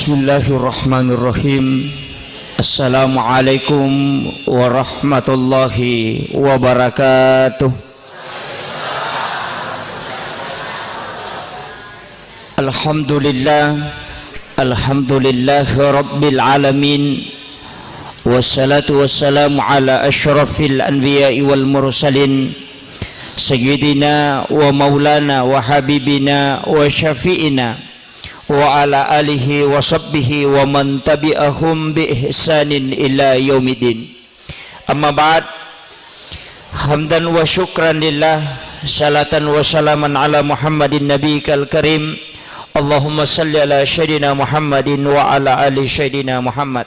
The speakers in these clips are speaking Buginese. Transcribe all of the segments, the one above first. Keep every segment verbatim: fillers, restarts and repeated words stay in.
Bismillahirrahmanirrahim. Assalamualaikum warahmatullahi wabarakatuh. Alhamdulillah. Alhamdulillahi rabbil alamin. Wassalatu wassalamu ala asyrafil anbiya'i wal mursalin, sayyidina wa maulana wa habibina wa syafi'ina wa ala alihi wa sahbihi wa man tabi'ahum bi ihsanin ila yaumiddin. Amma ba'd. Hamdan wa syukran lillah, salatan wa salaman ala Muhammadin nabiyikal karim. Allahumma salli ala Sayyidina Muhammadin wa ala ali Sayyidina Muhammad.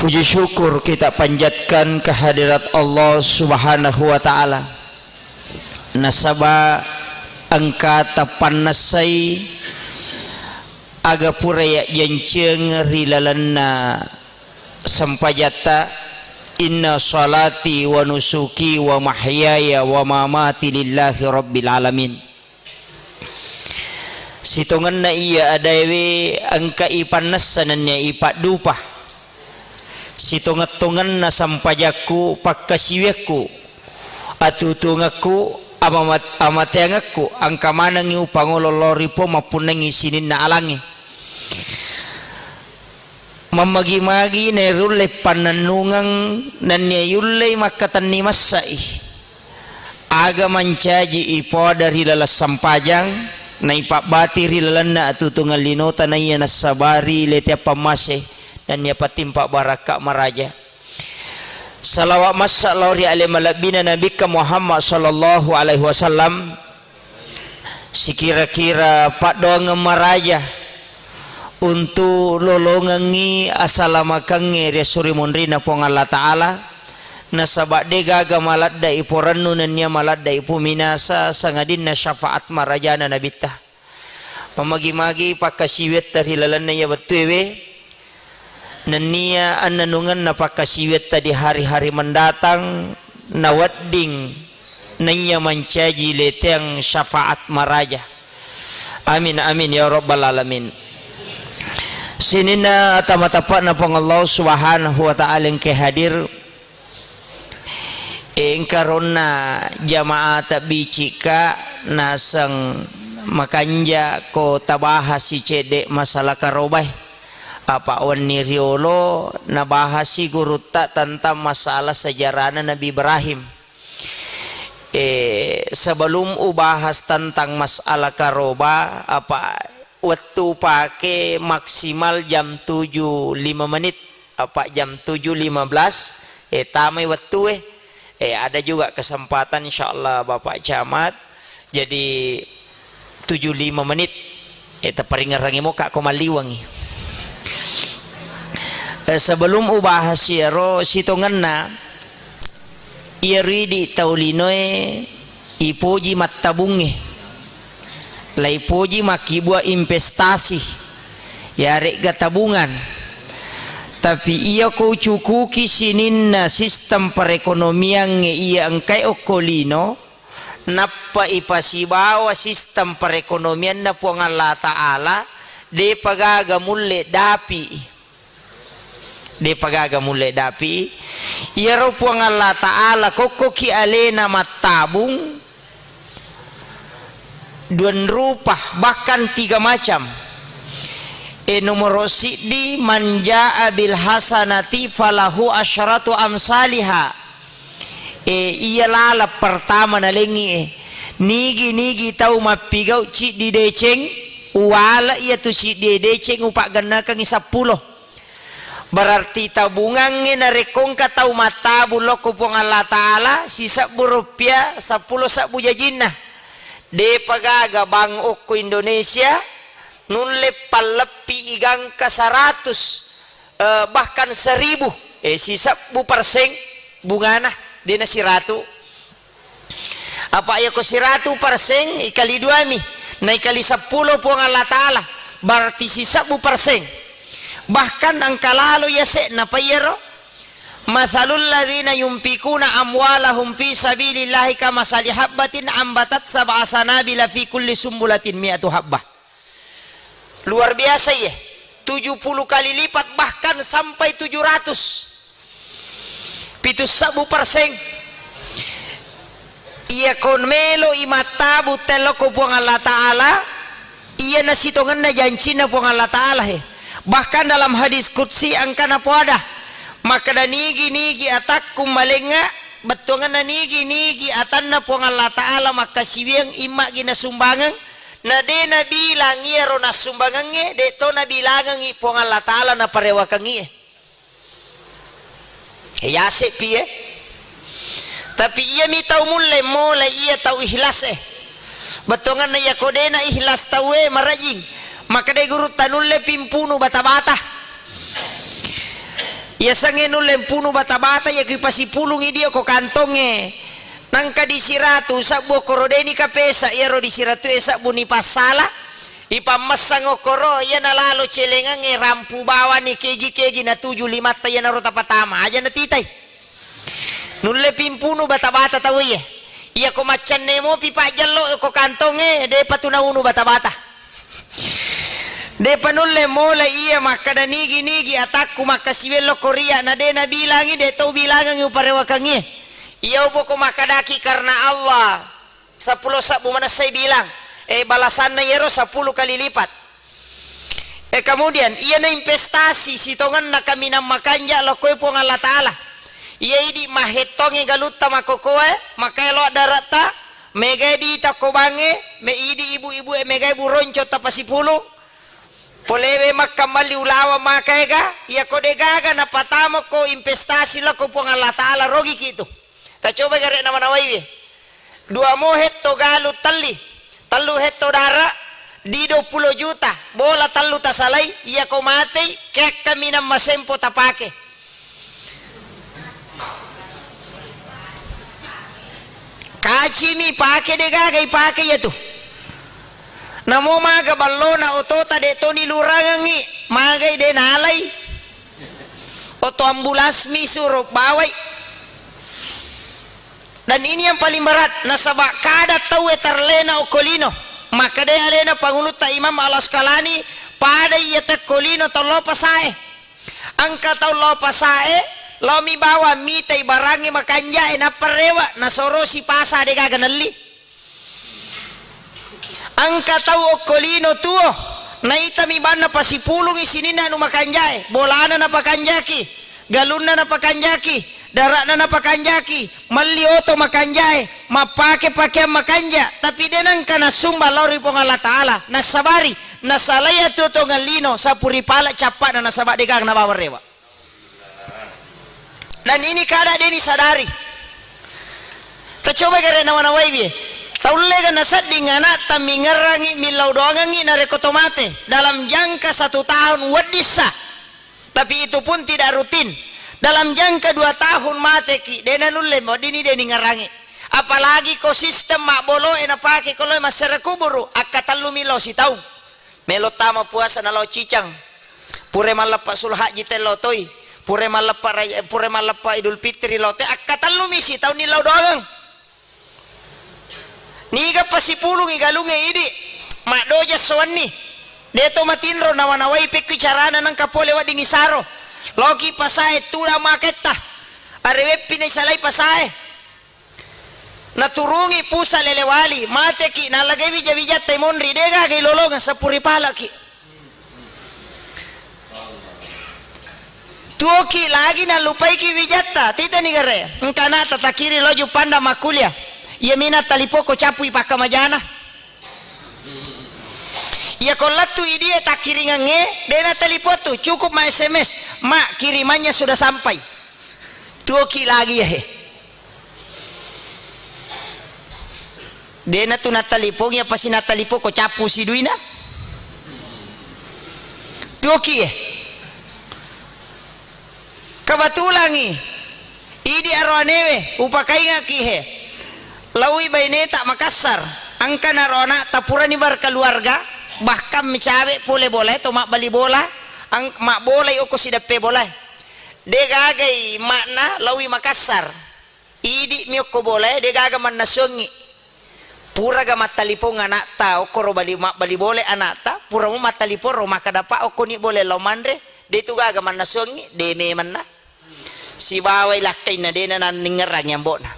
Puji syukur kita panjatkan kehadirat Allah Subhanahu wa Ta'ala. Nasaba engka tapannessai aga pura yajjanceng ri lalenna sempajatta, "Inna salati wa nusuki wa mahyaya wa mamati lillahi rabbil alamin." Sitongenna iya adaewe engka ipannessa nennia ipaddupa. Sitongeng-tongenna sempajakku, pakkasiwiakku, atutuungekku, amamat-, amateangekku, engka manengngi upangolo lao ri Puang mappunnangngi sininna alangnge. Mammagi-magi nairulle pannennungeng nennia yullei makkatenni massa'i. Aga mancaji ipoada ri laleng sampajang, naipabbati ri lalenna atutuungeng linota naiya nassabari leteang pammase, nennia patimpa barakka maraja. Salawa massa lao ri ale malebbina Nabikka Muhammad sallallahu alaihi wasallam, sikira-kira paddoangeng maraja untu lolongengngi asalamakengnge ri esso ri munrinna Puang Allah Ta'ala, nasaba degaga maladde iporennu nennia maladde ipominasa sangadinna syafaat marajana Nabitta. Mamagi-magi pakkasiwiatta ri lalenna iya wettuewe, nennia annanungenna pakkasiwiatta di hari-hari mendatang, nawedding naiya mancaji leteang syafaat maraja. Amin, amin, ya rabbal alamin. Sininna tama-tapa'na Puang Allah Subhanahu wa Ta'ala engka hadir, engka ronna jamaah tabbicikka naseng makanja ko tabahasi cedde masalah karobae. Apa wenni riolo nabahasi gurutta tentang masalah sejarahna Nabi Ibrahim. Eh, sebelum ubahas tentang masalah karoba, apa wettu pake maksimal jam tujuh lima menit, apa jam tujuh lima belas, eh, tamai wettue. Eh, ada juga kesempatan, insyaallah, Bapak Camat. Jadi, tujuh lima menit. Eh, taparingerrangi moka ko malliwangi. Eh, sebelum ubahas iyaro sitongenna, iyaro idi tau linoe ipoji mattabungnge. Laipoji makkibua investasi, yaregga tabungan. Tapi iya ko ucukuki sininna sistem perekonomiangnge iya engkae okko lino, nappa ipasibawa sistem perekonomianna Puang Allah Ta'ala, depa gaga mulle dapi. Depa gaga mulle dapi. Iyaro Puang Allah Ta'ala kokkoki alena mattabung, duan rupa, bahkan tiga macam. E, nomoro siddi, "Man jaa bil hasanati falahu asyratu amsaliha." E, iya laleng pertama nalengngi e. Nigi-nigi tau mappigau ciddi deceng, uwala iyatu ciddi deceng upaggannakengngi seppulo. Berarti tabungangnge narekko engka tau mattabung lokko Puang Allah Ta'ala, sisebbu rupiah, seppulo sebbu jajinna. Depa gaga bank okko Indonesia nulle palleppi igangka seratus, eh, bahkan seribu, eh, sisebbu persen bungana, dena siratu. Apa iya ko siratu persen ikali duami, na ikali seppulo Puang Allah Ta'ala, berarti sisebbu persen. Bahkan engka lalo yase'na pa iyaro. Matsalul ladzina yunfikuna amwalahum fi sabilillahi kamasali habbatin ambatat sab'a sanabila fi kulli sumbulatin mi'atu habbah. Luar biasa, iya. Tujuh puluh kali lipat, bahkan sampai tujuh ratus. Pitu sebbu persen. Iya ko melo i mattabu tello ko Puang Allah Ta'ala, iya nasitongenna jancinna Puang Allah Ta'ala he. Bahkan dalam hadis qudsi engkana poada, makkeda, "Nigi-nigi atakku malengnga, bettuangenna nigi-nigi atanna Puang Allah Ta'ala makkasiwiang imma gi nasumbangeng, na de nabilang iyaro nassumbangengnge, de to nabilangengngi Puang Allah Ta'ala naparewakengngi." Yase pi e. Tapi iyami tau mulle molai iya tau ikhlas e. Bettuangenna iya ko dena ikhlas tau e marajing. Makkeda guru tanulle pimpunu bata-bata. Iya sange nulle mpunu bata-bata iya ki pasipulungi dio ko kantongnge. Nangka disiratu sabbu koro deni kapesa iyaro disiratu e sabbu ni passala. Ipammessang okkoro, iya nalalo celengengnge rampu bawani kegi-kegi natuju limatta iyanaro tapatama, aja natitai. Nulle pimpunu bata-bata tau iya. Iya ko maccanne mopi pajjallo ko kantongnge, depa tu naunu bata-bata. Depa nulle mole iya makkeda nigi-nigi atakku makkasiwello ko ria, na de nabilangi, de tau bilangengngi uparewakengngi. Iya upoko makkedaki karena Allah. Seppulo sebbu manessai bilang, eh, balasanna iyaro seppulo kali lipat. Eh, kemudian, iyana investasi sitongenna kaminang makanja lokkoe Puang Allah Ta'ala. Iya idi mahettongi galutta makokoe, makaelo darata, megai dita ko bange, me idi ibu-ibu e megai buronco tapasipulung. Polewe makkammalli ulawa makaega, iya ko degaga napatamo ko investasi lokko Puang Allah Ta'ala, rogi kitu. Tacoba gare namanawaiwi. Dua mo hetto galu telli, tellu hetto dara, di dua puluh juta, bola tellu tasalai, iya ko matei, kekka minang masempo tapake. Kacimi pake de gaga ipake iya tu. Namo maga ballona otota de toni lurangengngi, magai de nalai. Oto ambulans mi suro bawai. Dan ini yang paling berat, nasaba kada tau e tarlena okko lino. Makkeda alena pangulutta Imam Al-Asqalani, pada iya tekko lino tau lao pasae. Engka tau lao pasae, laomi bawang mitai barangnge makanjae, nappa rewa, nasorosi pasa de gaga nelli. Engka tau okko lino tuo, naitami banna pasipulungi sininna anu makanjae, bolana napakanjaki, galunna napakanjaki, dara'na napakanjaki, melli oto makanjae, mappake pakeang makanja, tapi de nengka nassumba lao ri Puang Allah Ta'ala, nassabari, nasalai atuo tongeng lino, sapuri pala cappa'na nasaba de gaga nabawa rewa. Dan ini kada deni sadari. Tacoba gare nawa-nawai bie. Taulle ga nasedding ana'ta mingerrangi, millau doangengngi narekko to mate. Dalam jangka satu tahun weddissa. Tapi itu pun tidak rutin. Dalam jangka dua tahun mateki, de nanulle weddini de ningerrangi. Apalagi ko sistem mabboloe napake ko loe massere kuburu, akkatellumi lao sitaung. Melo tama puasa na lao cicang. Pura malleppa Sulhajji te lao toi. Pura malleppa rai-, pura malleppa Idul Fitri lao toi. Akkatellumi sitaunni lao doangeng. Niga pasipulungi galungnge idi. Maddoja sowanni. Deto matinro nawa-nawai pekki carana nengka pole weddingngi saro. Laoki pasae tuda maketta. Areweppi naisalai pasae. Naturungi pusa lelewali, mateki, nallagai wija-wijatta monri, de gaga ilolongeng, sapuri palaki. Tuoki lagi nallupaiki wijatta, titani gare. Engka ana'ta takiri loju panda makkulia. Iya mina talipoko capui pakkamajana. Iya ko lettu idie takkiringengnge, de natalipottu, cukup ma S M S, "Ma, kirimannya sudah sampai." Tuoki lagi ya he. Dena tu natalipong, iya pasti natalipong ko cappu siduina. Tuoki e. Kebetulangi idi aroanewe upakaingaki he. Laui baineta Makassar, engka naro ana'ta purani berkeluarga, bahkan mecawe pole bola to mabbali bola, ang-, mabbolai okko sideppe bola. De gagai makna laowi Makassar. Idi mi okko bolae, de gaga mannasuangngi. Puraga mattalipong anakta, okkoro bali, mabbali bole anakta, puramo mattalipong ro makkada, "Pak, okkoni bole lao manre." De tu gaga mannasuangngi, de memanna. Sibawai lakkainna, dena nanningngerangngi ambo'na.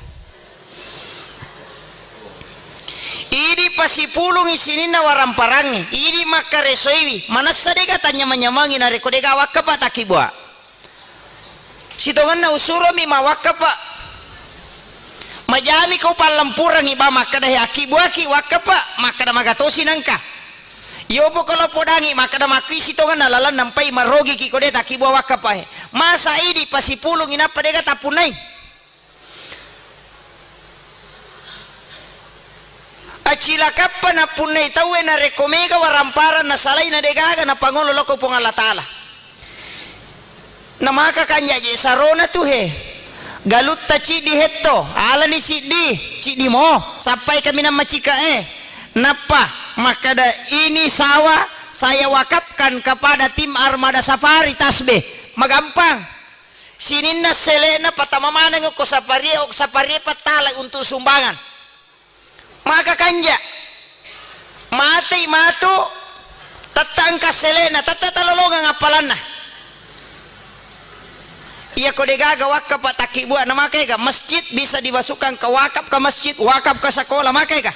Idi pasipulungi sininna waramparangnge, idi makkaresoiwi, manessa dega tanyamang-nyamangi narekko dega wakkapa takkibua. Sitongenna usuromi mawakkapa. Majami ko pallempurangngi ba makkada, "He, akkibuaki wakkapa," makkada, "Magatosi nengka." Iyopo ko lo podangi makkada, "Makkui sitongenna laleng nampai marogiki ko de takkibua wakkapa he." Masa idi pasipulungi nappa dega tappunnai. Acilakappa nappunnai tauwe narekko mega waramparang nasalai na degaga napangolo loko Puang Allah Ta'ala. Namaka kanjaje sarona tu he. Galutta ciddi hetto, alani siddi, ciddi mo, sappai kaminang macika e. Nappa makkada, "Ini sawah saya wakafkan kepada tim Armada Safari Tasbih." Magampang. Sininna sele'na patama maneng ko saparie, ok saparie pattala untuk sumbangan. Maka kanja. Matei matu, tetta engka sele'na, tetta talolongang appalanna. Iya ko degaga wakkapa takkibua, na maka ega masjid bisa dimasukkan ke wakaf ke masjid, wakaf ke sekolah, maka ega.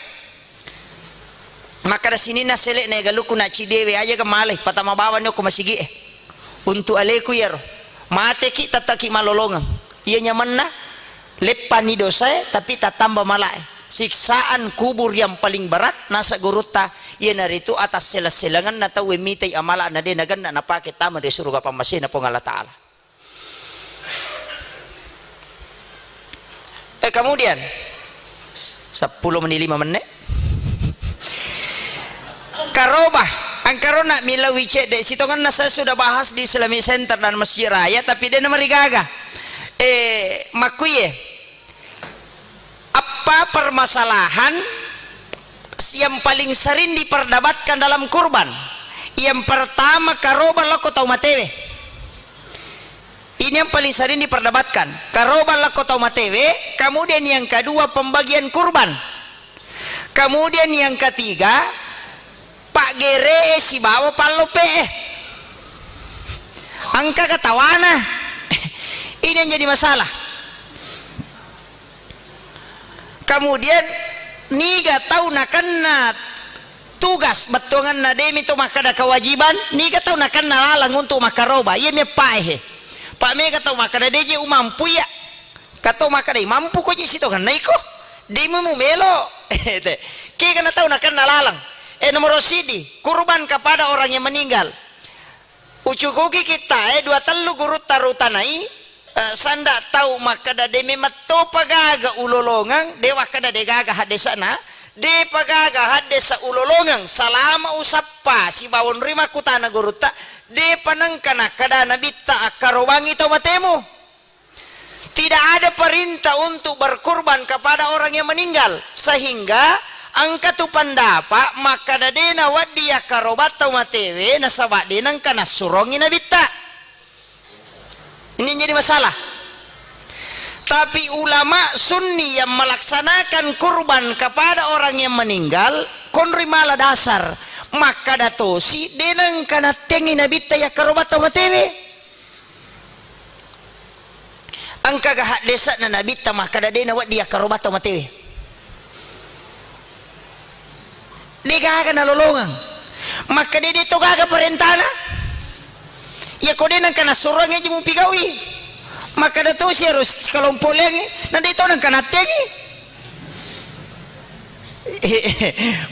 Makkada sininna sele'na, "Ega luku na cidewe, aja ga malai, patama bawani okko masigi e. Untuk aleku iyaro. Mateki tattaki malolongeng. Iya nyamanna, leppani dosae, tapi tattamba malae. Siksaan kubur yang paling berat," nasa gurutta, iyanaritu atas seleng-selengenna tauwe mitai amala'na de nagenna napake tama ri suruga pammasena Puang Allah Ta'ala. Eh, kemudian, sepuluh menit, lima menit. Karoba, angkarona milawi cedde, sitongenna saya sudah bahas di Islamic Center dan Masjid Raya, tapi de namarigaga. Eh, makkuye, apa permasalahan yang paling sering diperdebatkan dalam kurban? Yang pertama, karoba loko tau matewe. Ini yang paling sering diperdebatkan. Karoba loko tau matewe, kemudian yang kedua pembagian kurban. Kemudian yang ketiga, paggeree sibawa pallope e. Engka ketawana. Ini yang jadi masalah. Kemudian, niga tau nakenna tugas bettuangenna, demi to makkada kewajiban, niga tau nakenna laleng untuk makkaroba, iya mi eppa e he. Pa mega tau makkada, "De je umampu iya." Kato makkada, "Mampu ko je sitongenna iko, demi mumelo." Kega na tau nakenna laleng. Eh, nomor sidi, kurban kepada orang yang meninggal. Ucukuki kittae dua tellu gurutta rutanai, eh, sanda tau makkada, "De memettopa gaga ulolongeng," de wakkada, "De gaga haddesana, depa gaga haddesa ulolongeng, salama usappa sibawa onroi makkutana gurutta, depa nengka nakkada nabitta akkarobangi tau matemu." Tidak ada perintah untuk berkurban kepada orang yang meninggal, sehingga engka tu pendapat makkada de nawedding yakkaroba tau matewe nasaba de nengka nassurongi nabitta. Ini yang jadi masalah. Tapi ulama sunni yang melaksanakan kurban kepada orang yang meninggal, konri mala dasar makkada tosi de nengka nattengi nabitta yakkaroba tau matewe. Engkaga haddese'na nabitta makkada de nawedding yakkaroba tau matewe? De gaga nalolongeng. Makkada de to gaga parentana. Yako de nengka nassuroang eji mupigaui. Makkada tosi ero sikalompo leangnge, na de to nengka nattengi.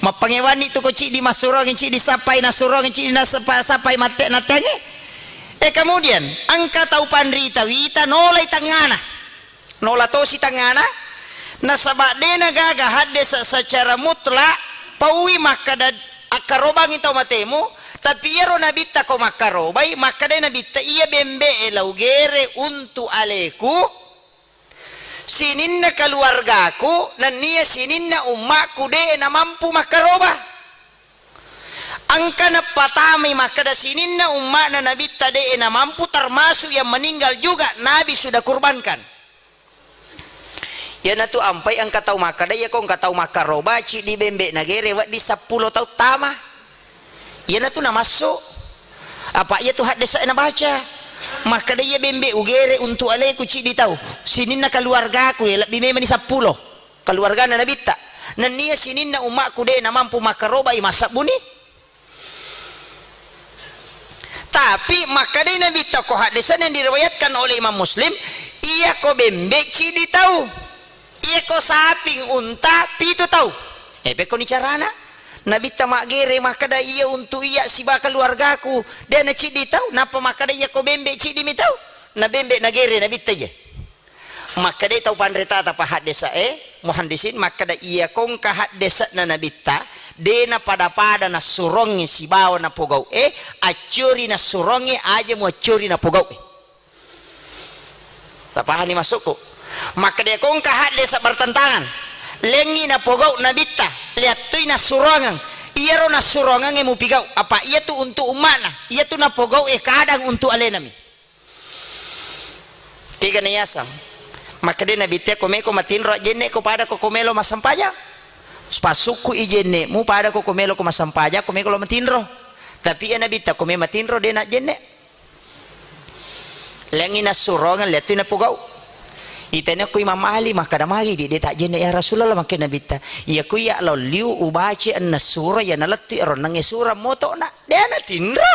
Mappangewanni tu ko ciddi massuroangi, ciddi sappai nassuroangi, ciddi nasappa-, sappai matte-, nattengi. Eh, kemudian engka tau panrita wita nolai tangngana. Nola tosi tangngana. Nasaba de nagaga haddesa secara mutlak paui makkada akkarobangi tau matemu, tapi iyaro nabitta ko makkarobai, makkadai nabitta, "Iya bembe'e laugere untu aleku, sininna keluargaku, nennia sininna ummaku de'e namampu makkaroba." Engka napatamai makkeda sininna umma'na Nabitta de'e namampu, termasuk yang meninggal juga Nabi sudah kurbankan. Iyanatu ampai engka tau makkeda, iyako engka tau makkaroba ciddi bembe nagere wedding seppulo tau tama. Iyanatu namassu. Apa iyatu haddesa nabaca. Makkeda iya bembe ugere untuk aleku ciddi tau. Sininna keluargaku ya lebbi memani seppulo. Keluargana Nabitta. Nennia sininna umma'ku de namampu makkarobai massabbuni. Tapi makkedai Nabitta ko haddesana yang diriwayatkan oleh Imam Muslim, iyako bembe ciddi tau, iyako saping unta pitu tau. Eh, pekkoni carana? Nabitta maggere makkeda, iya untuk iya siba keluargaku, de na ciddi tau, nappa makkeda iyako bembe ciddi mi tau, na bembe nagere Nabitta iya. Makkedai tau panritata pa haddesa e, muhandisin, makkeda, iya kongka haddesana Nabitta, de na pada-pada nassurongnge sibawa napogau e, accori nassurongnge aja muaccori napogau e. Tapahani maksudku? Makkeda kongka haddesa bertentangan, lengngi napogau Nabitta, liattui nassurongang, iyaro nassurongangnge mupigau, apa iyatu untuk umma'na, iyatu napogau e kadang untuk alenami. Kega na yasang. Makkeda Nabitta, ko meko matinro ajjenne ko pada ko, ko melo massempajang. Passukku i jennemu pada ko, ko melo ko massempajang, ko meko lo matinro. Tapi iya Nabitta, ko me matinro de na jenne. Lengngi nassurongeng, liattui napogau. Itanya ko Imam Ali, makkeda magi di de ta jenne ya Rasulullah, makkeda Nabitta. Iya ko iya lo liu ubace enna sura ya nalettui ero nengnge sura motona. De na tinro.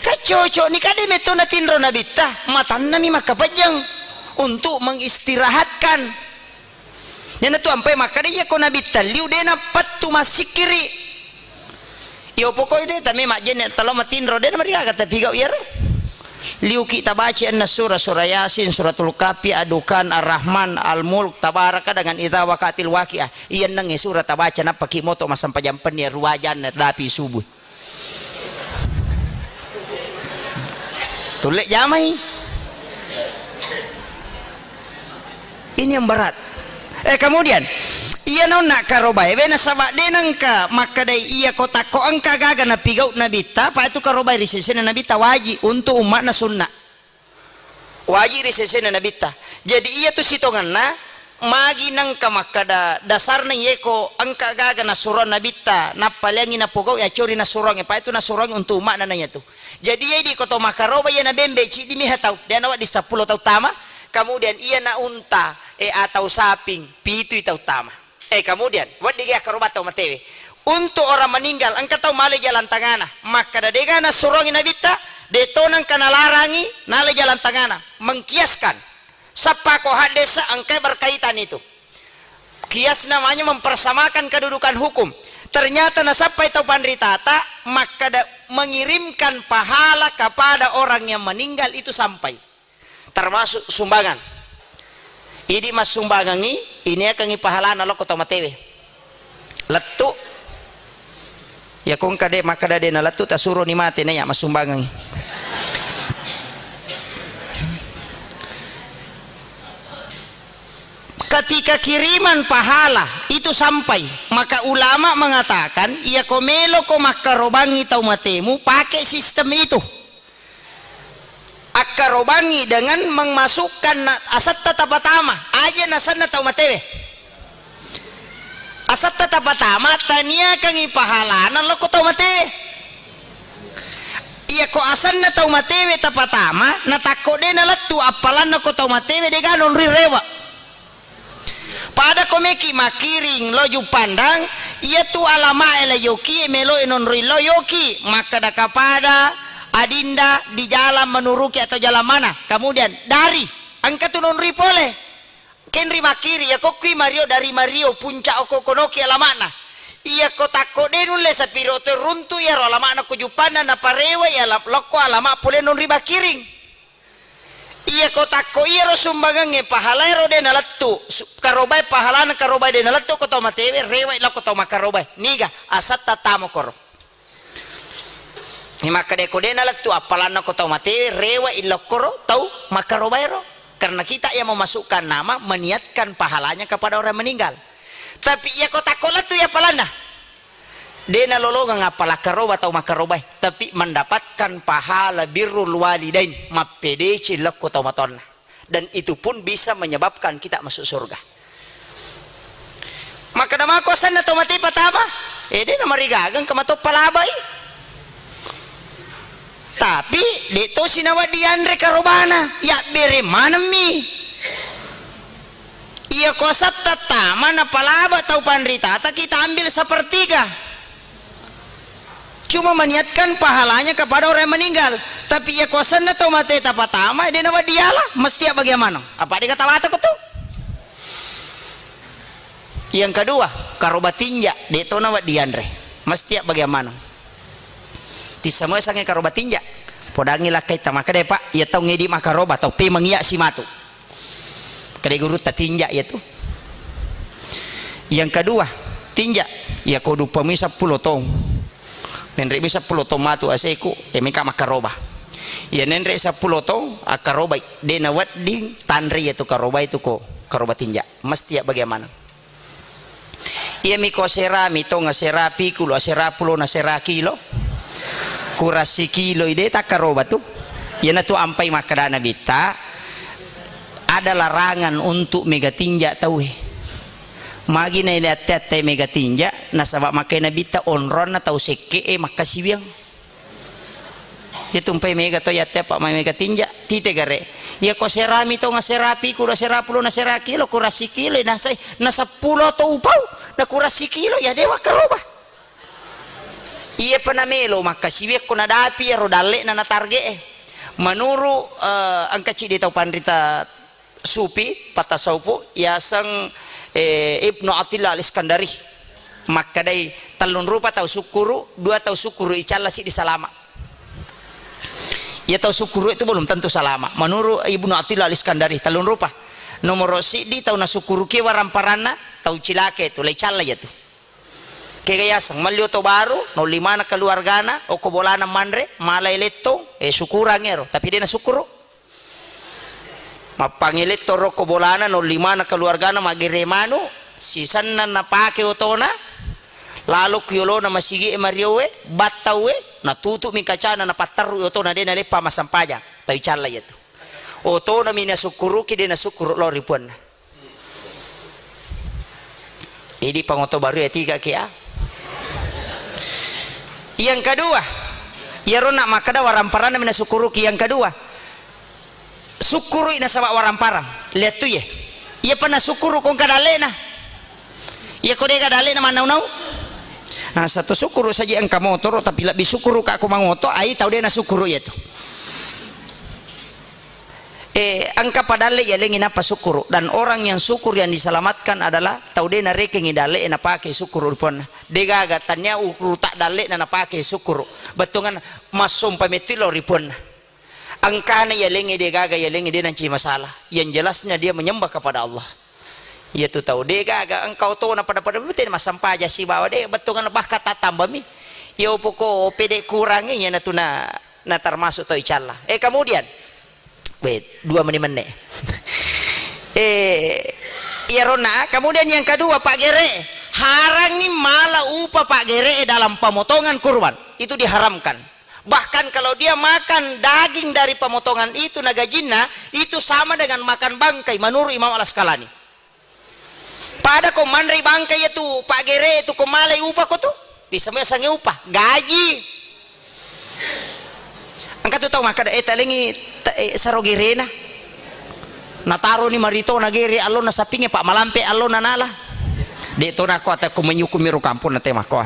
Kacocok ni kade metto na tinro Nabitta, matannami makkapajang untuk mengistirahatkan. Iyanatu ampai makkeda, iya ko Nabitta liu de na pattu massikkiri. Iyo pokoknya de tame majjenne talo matinro de na mariaga tapi gau iyaro. Liuki tabaca enna sura, sura Yasin, suratul Kahfi, Adukan, Ar-Rahman, Al-Mulk, Tabaraka dengan Idza Waqatil Waqiah. Iyennengnge sura tabaca nappaki moto massempajang penni ruwajanna dapi subuh. Tulle jamai. Ini yang berat. Eh, kemudian, iya nonna karobae, we nasaba de nengka makkedai iya ko takko engka gaga napigau Nabitta, pa itu karobae ri sesena Nabitta wajib untuk umma'na sunna. Wajib ri sesena Nabitta. Jadi iya tu sitongenna, magi nengka makkeda dasarna yeko engka gaga nasuro Nabitta, nappa leangi napogau ya cori nasuronge, pa itu nasuronge untuk umma'na na iya tu. Jadi iya di ko to makaroba iya na bembe ciddi miha tau, de na wedding seppulo tau tama, kemudian iya na unta, eh, atau saping, pitui tau tama. Eh, kemudian, wedding iya karoba tau matewe. Untuk orang meninggal, engka tau male jalan tangana. Makkeda dega nasurongi Nabitta, de to nengka nalarangi, nale jalan tangana. Mengkiaskan. Sappa ko haddesa engkai berkaitan itu. Kias namanya mempersamakan kedudukan hukum. Ternyata nasappai tau panritata, makkeda mengirimkan pahala kepada orang yang meninggal itu sampai. Termasuk sumbangan. Idi massumbangangi, iniakangi pahalana lokko tau matewe. Lettu. Ya kongka de makkeda de na lettu, tasuroni mate na ya massumbangangi. Ketika kiriman pahala itu sampai, maka ulama mengatakan, iya ko melo ko makkarobangi tau matemu, pakai sistem itu. Akkarobangi dengan memasukkan na-, asetta tapatama, aja nasenna tau matewe. Asetta tapatama, taniakangi pahalana lokko tau matewe. Iya ko asenna tau matewe tapatama, natakko de nalettu appalanna ko tau matewe dega nonri rewe. Pada ko meki makkiring lo Juppandang, iyatu alamae la yoki, meloe nonroi lo yoki, makkeda kapada adinda di jalan Manuruki atau jalan mana. Kemudian dari, engka tu nonroi pole. Kenri makkiri, ya kokkui Mario dari Mario, puncak oko konoki alama'na. Iya ko takko de nulle sapiro to runtu iyaro alama'na ko Juppanna naparewe ya la-, lokko alama pole nonri makkiring. Iya ko takko iyaro sumbangangnge pahalaero de nalettu, su-, karobae pahalana karobae de nalettu ko tau matewe, rewai lao ko tau makkarobae. Niga, asatta tamo koro. Ni makkeda ko de nalettu appalanna ko tau matewe, rewai lao koro tau makkarobaero. Karena kita yang memasukkan nama, meniatkan pahalanya kepada orang meninggal. Tapi iya ko takko lettu iya palanna. De nalolongeng appala karoba tau makarobae, tapi mendapatkan pahala birrul walidain, mappedeci lekko tau matoanna. Dan itu pun bisa menyebabkan kita masuk surga. Makkeda mako asenna to mate patama, eh, de namarigageng ka mato palabai. Tapi de to sinawa dianre karobana, ya bere manemmi. Iya ko asatta tama napalaba tau panritata, kita ambil sepertiga. Cuma meniatkan pahalanya kepada orang yang meninggal. Tapi iya ko asenna tau mate tapatama, de nawa diala, mesti bagi maneng. Apa de kata wata ko tu? Yang kedua, karoba tinja, de to nawa dianre. Mesti bagi maneng. Tissa moe sange karoba tinja. Podangi lakkai tama kede, Pak, iya tau ngedi makaroba, tau pemeng iya simatu. Kede gurutta tinja iya tu. Yang kedua, tinja, iya ko duppa mi seppulo tong. Nenre mi seppulo tong matu aseku, e meka makaroba. Iya nenre seppulo tong, akarobai, de nawedding tanre iya tu karoba itu ko, karoba tinja. Mesti iya bagi maneng. Iyami ko asera mitong, asera pikulu, asera pulo, na asera kilo. Kurang sikilo ide takkaroba tu. Iyanatu ampai makkeda Nabitta, ada larangan untuk mega tinja tauwe. Magi na ile atte-atte mega tinja, nasaba makkai Nabitta onronna tau sekke'e makkasiwiang. Iya tumpai mega to, iya atte apa mai mega tinja, tite gare. Iya ko serami to, ngasera pikulu, sera pulo, na sera kilo, kurang sikilo, nasai, na seppulo to upau, na kurang sikilo, iya dewa karoba. Iya pa namelo makkasiwiang ko nadapi iyaro dalle'na na targe'e. Menuru, eh, engka ciddi tau panrita sufi, patasawufu, yaseng, eh, Ibnu Attillah Al-Iskandari. Makkedai, tellung rupa tau sukkuru, dua tau sukkuru icalla, siddi salama. Iya tau sukkuru itu belum tentu salama. Menurut Ibnu Attillah Al-Iskandari, tellung rupa. Nomoro siddi tau nasukkuruki waramparanna, tau cilaka itu, lai calla iya tu. Kega yaseng, melli oto baru, naolli maneng keluargana, okko bolana manre, malai lettong, eh, syukurang ero, tapi de nasukkuru. Mappangngi lettong rokko bolana, naolli maneng keluargana, maggere manu, sisenna napake otona, lalo ki olona masigi e mariowe, battaue, natutup mi kacana, napatterru otona, de naleppa massempajang, tau calla iya tu. Otona mi nasukkuruki, de nasukkuru lao ri puanna. Idi pangoto baru ya tiga kia. Yang kedua, iyaro nak makkeda waramparanna mina sukkuruki. Yang kedua, sukkurui nasaba waramparang. Lihat tu ye. Iya pernah sukkuru kongka dalle'na. Iya ko dega dalle'na manau-nau. Nah, satu sukkuru saja engka motoro, tapi lebih sukkuru ka ko mangoto, ai tau de nasukkuru iya tu. Eh, engka padalle yalengi nappa sukkuru, dan orang yang syukur yang diselamatkan adalah tau de narekengi dalle napake sukkuru ri puanna. Degaga tania urutak dalle na napake sukkuru. Bettuanna massompa metti lao ri puanna. Engkana yalengi degaga yalengi de nanci masalah. Yang jelasnya dia menyembah kepada Allah. Iya tu tau degaga engka otona pada-pada bete massampaja sibawa de bettuanna bahkan tatambami. Iya upoko pede kurangi iya natuna na termasuk tau icalla. Eh, kemudian, weh, dua menit menne. Eh, iyaronna, kemudian yang kedua, Pak Gere, harangi mala upa Pak Gere dalam pemotongan kurban. Itu diharamkan. Bahkan kalau dia makan daging dari pemotongan itu, na gajinna, itu sama dengan makan bangkai menurut Imam Al-Asqalani. Pada ko manrei bangkai iya tu, Pak Gere tu ko malai upa ko tu. Bisa mesangi upa, gaji. Engka tu tau makkeda, eh, talengi ta-, eh, saro gerena. Nataroni marito na gere allona sapinge, Pak, malampe allona nala. De to nako ata ko menyuku miru kampung na tema ko.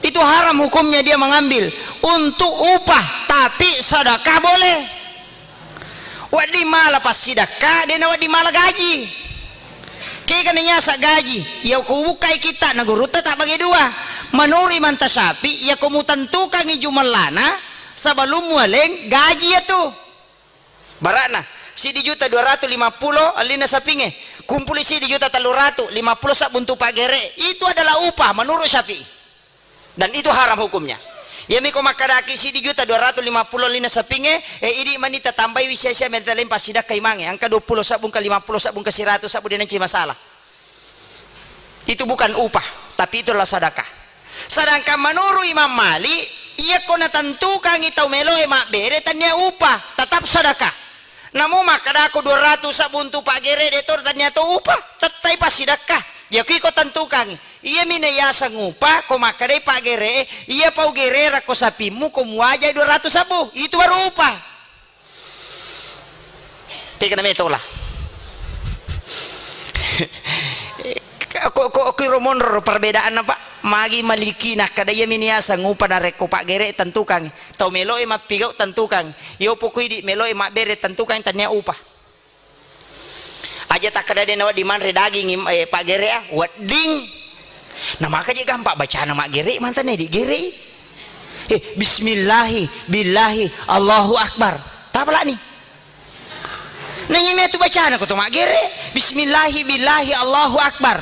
Itu haram hukumnya dia mengambil untuk upah, tapi sedekah boleh. Wedding mala passidekka, de na wedding mala gaji. Kega na yasa gaji, iya ko bukkai kitta na gurutta tabbage dua. Menurut Imam Tasyafi, iya ko mutentukangi jumellana sebelum mualeng gaji iya tu. Barakna, siddi juta dua ratu lima pulo allinna sapinge, kumpuli siddi juta tellu ratu lima pulo sabbuntu Pak Gere, itu adalah upah menurut Syafi'i. Dan itu haram hukumnya. Iyami ko makkedaki siddi juta dua ratus lima puluh lina sapingnge, e, idi mani tatambai wi sia-sia meta lempa sidakka imangnge, engka dua puluh sebbu, engka lima puluh sebbu, engka seratus sebbu, de' nanci masalah. Itu bukan upah, tapi itu adalah sedekah. Sedangkan menurut Imam Malik, iyako natentukangi tau meloe mabbere, tania upah, tetap sedekah. Namo makkedako dua ratus sebbu untu paggere, de' to, tania to upah, tettai passidekka. Iyako iko tentukangi. Iyami naiaseng upah, ko makkedai paggere, iya pau gerera ko sapimmu, ko muajai dua ratus sebbu. Itu baru upah. Tega na metola. Ko, ko, ko iro monro perbedaanna, Pak. Magi Maliki nakkeda iyami niaseng upah narekko paggere tentukangi. Tau meloe mappigau tentukangi. Iyo poko idi meloe mabbere tentukangi tania upah. Aja takkeda de' nawedding manre daging, eh, paggere, ah, wedding. Namaka je gampang bacana maggere, mantanne digere. Eh, bismillahi, billahi, Allahu Akbar. Tapalani. Nanya metu bacana ko to maggere. Bismillahi, billahi, Allahu Akbar.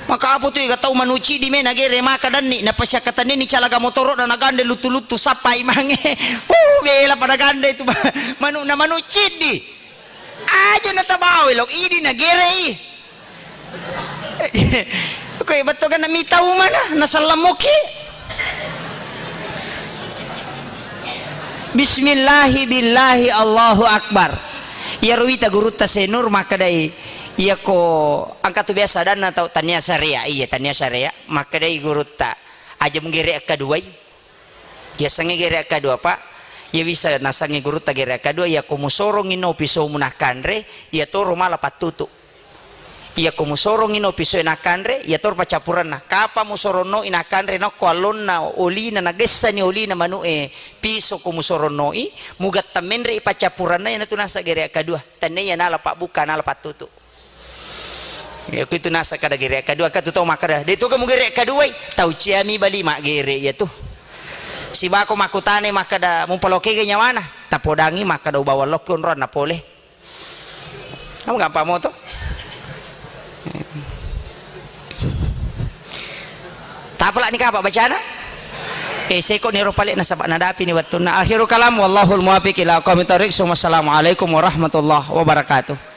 Maka apa tu ega tau manu ciddi me nagere maka danni, napasiakkatenni calaga motoro na nagande luttu-luttu sappai mange. Uh, bela pada gande itu manu na manu ciddi. Aja na tabawa lo idi nagerei. Koe betto kan mitau mana nasallamuki. Bismillahi billahi Allahu Akbar. Iyaro wita gurutta Senur makkedai, iyako engka tu biasa adanna tau tania syariah, iya tania syariah, makkedai gurutta, aja mugere akkaduai. Yasengnge gere akkaduai, Pak. Iya wisa nasengnge gurutta gere akkaduai, iyako musorongi no pisomu nakkanre, iyatoro mala pattutu. Iyako musorongi no pisoe nakkanre, iyatoro paccappurenna. Kapa musoronno i nakkanre nokko allonna olina, nagessani olina manu'e piso ko musoronno i, mugatta menre i paccappurenna, iyanatu nasa gere akkadua. Tenne iya nala pabbukka, nala pattutu. Iya, kuitu nasa kada gere akkadua, katu tau makkada, de tu kamu gere akkaduai, tau ciami bali maggere iyatu. Sibako makkutane makkada, mupalokege nyawana, tapodangi makkada ubawa lokki onroanna pole. Kamu gampang moto. Tapalani kapa bacana? Eh, seko niro pale nasaba nadapi ni wettunna. Akhirul kalam, wallahul muwaffiq ila aqwamit thariq. Assalamualaikum warahmatullahi wabarakatuh.